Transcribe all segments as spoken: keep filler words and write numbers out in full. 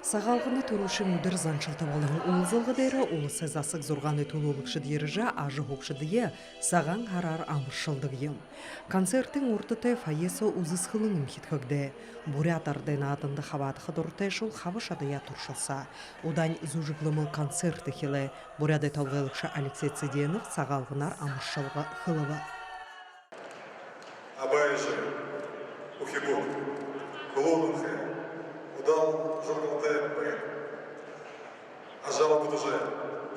Сагаалганай түрүүшын үдэр заншалта болоһон уулзалга дээрэ уласай засаг зургаанай түлөөлэгшэд ерэжэ, ажаһуугшадые Сагаан һараар амаршалдаг юм. Концертын урда тээ фойе соо үзэсхэлэн эмхидхэгдээ. Буряад арадай нааданда хабаадаха дуратайшуул хаба шадаяа туршалсаа. Удаань зүжэглэмэл концерт эхилээ. Буряадай толгойлогшо Алексей Цыденов Сагаалганаар амаршалга хэлэбэ. Абаажа үхибүүд, хүлөөгшэ, удаан жаргалтай байг. Ажал бүтээжэ,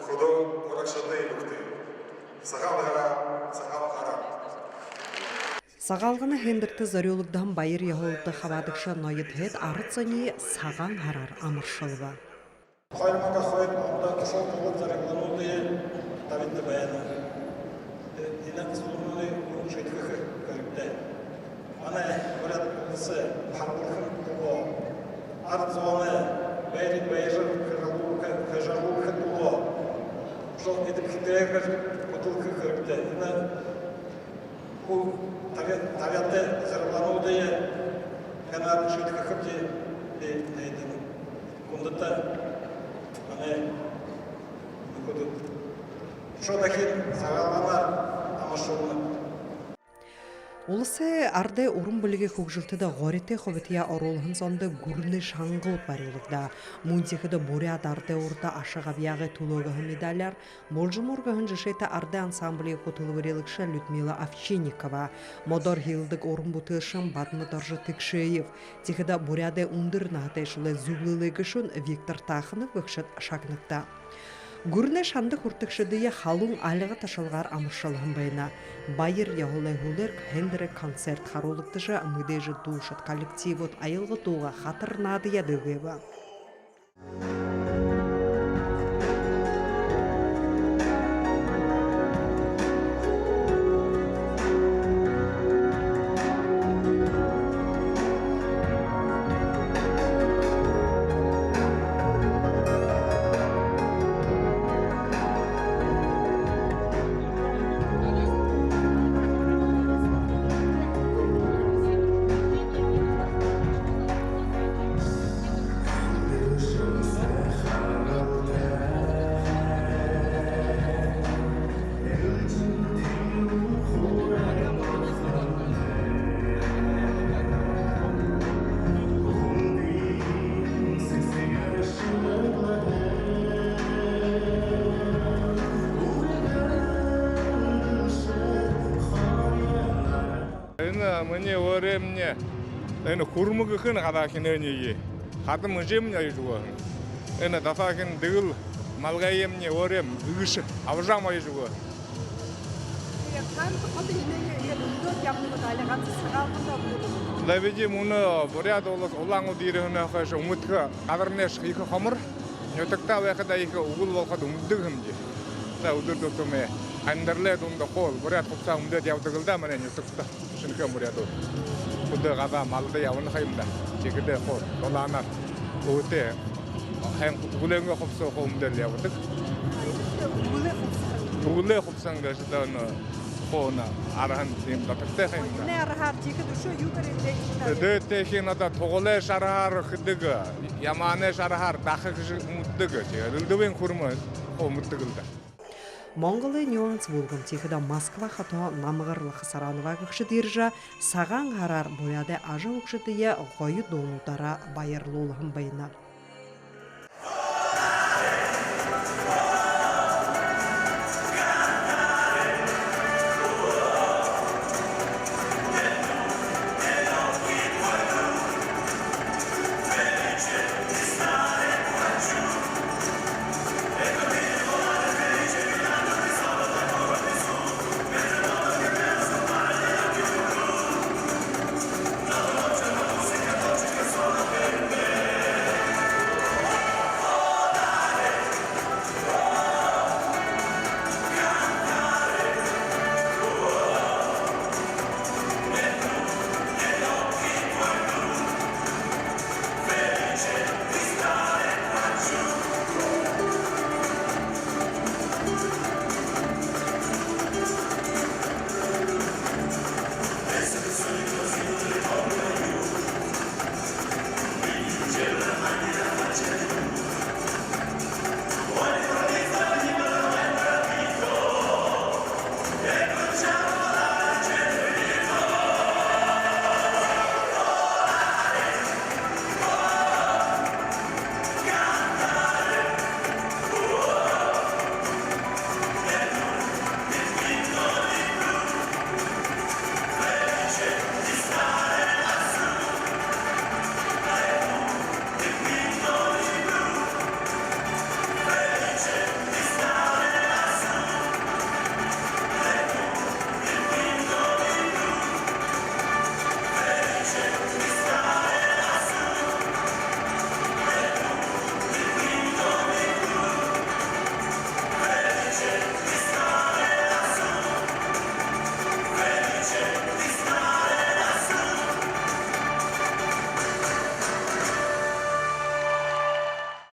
хүдөө урагшатай үхибүүд. Сагаан һараар, Сагаан һараар. Сагаалганай һайндэртэ зорюулагдаһан баяр ёһололдо хабаадагша ноёд хэд арад зониие Сагаан һараар амаршалба. Хоёр мянга хоёр ондо тушаал тулаад зорилгонуудые табидаг байна. Энэ асуудалнуудые шиидхэхэ хэрэгтэй. Манай Буряад Уласай харбалхан тула, арад зоной байрые байжа, хэжэ, хэжэ тула шууд эдэбхитэйгээр хүтэлхэ хэрэгтэй. Энэ хүл табя-, табяатай зорилгонуудые ганаар шиидхэхэбди, би найданаб. Хүндэтэ манай нүхэд, үшөө дахин Сагаалганаар амаршалнаб. Уласай арадай уран бэлигэй хүгжэлтэдэ горитой хубитаяа оруулһан зондо гүрэнэй шангууд барюулагдаа. Мүн тиихэдэ буряад арадай урда аша габьяагай түлөөгөө медаляар «Булжамуур» гэһэн жэшээтэ арадай ансамблиин хүтэлбэрилэгшэ Людмила Овчинникова, модоор хилдэг уран бүтээлшэн Бадма-Доржо Тэгшеев, тиихэдэ Буряадай үндэр наһатайшуулай зүблэлэй гэшүүн Виктор Таханов гэгшэд шагнагтаа. Гүрэнэй шанда хүртэгшэдые халуун альга ташалгаар амаршалһан байна. Баяр ёһололой хүлеэр һайндэрэй концерт харуулагдажа, мэдээжэ дуушад коллективүүд аялга дуугаа, хатар наадаяа дэлгээбэ. Энэ минии өөрэмни, энэ хүрмэ гэхын газаа хэнэниие хадам эжымни оёжо үгөө. Энэ дасаахин дэгэл малгаймни өөрэм эгэшэ абжам оёжо үгөө. Тиигээд танда ходо энээниие иигээд үмдөөд ябадаг гүт, али ганса Сагаалганда үмдөөд ябадаг гүт? Да, бидэ мүнөө Буряад Улас Улаан-Үдэ ерэһэнһөө хойшо үмдэхэ газарнайшье ехэ хомор. Нютагтаа байхадаа ехэ үгэл болоходо үмдэдэг һэмди. За, үдэр тутамни һайндэрэй дунда хуу буряад хубсаһа үмдөөд ябадаг лэ даа манай нютагта. Шэнэхээн буряадууд. Хүдөө газаа малда ябана ха юм даа. Тиихэдээ хуу дулаанаар, үгтэй, һайн үгэлэйнгөө хубсаһа хуу үмдөөд ябадаг. Үгэлэй хубсаһан. Үгэлэй хубсаһан гээшэ даа, энэ хуу энэ арһан тиимэ дотогтой ха юм даа. Энээн арһаар тиихэдэ үшөө юугээр эдеэдэг даа? Эдеэдэг хин одоо тугалайшье арһаар хэдэг, ямаанайшье арһаар даха гэжэ үмдэдэг. Тиигээд элдэбын хүрмэ хуу үмдэдэг лэ даа. Монголой «Нюанс» бүлгэм, тиихэдэ Москва хотоһоо Намгар Лхасаранова гэгшэд ерэжэ, Сагаан һараар Буряадай ажаһуугшадые гоё дуунуудаараа баярлуулһан байна.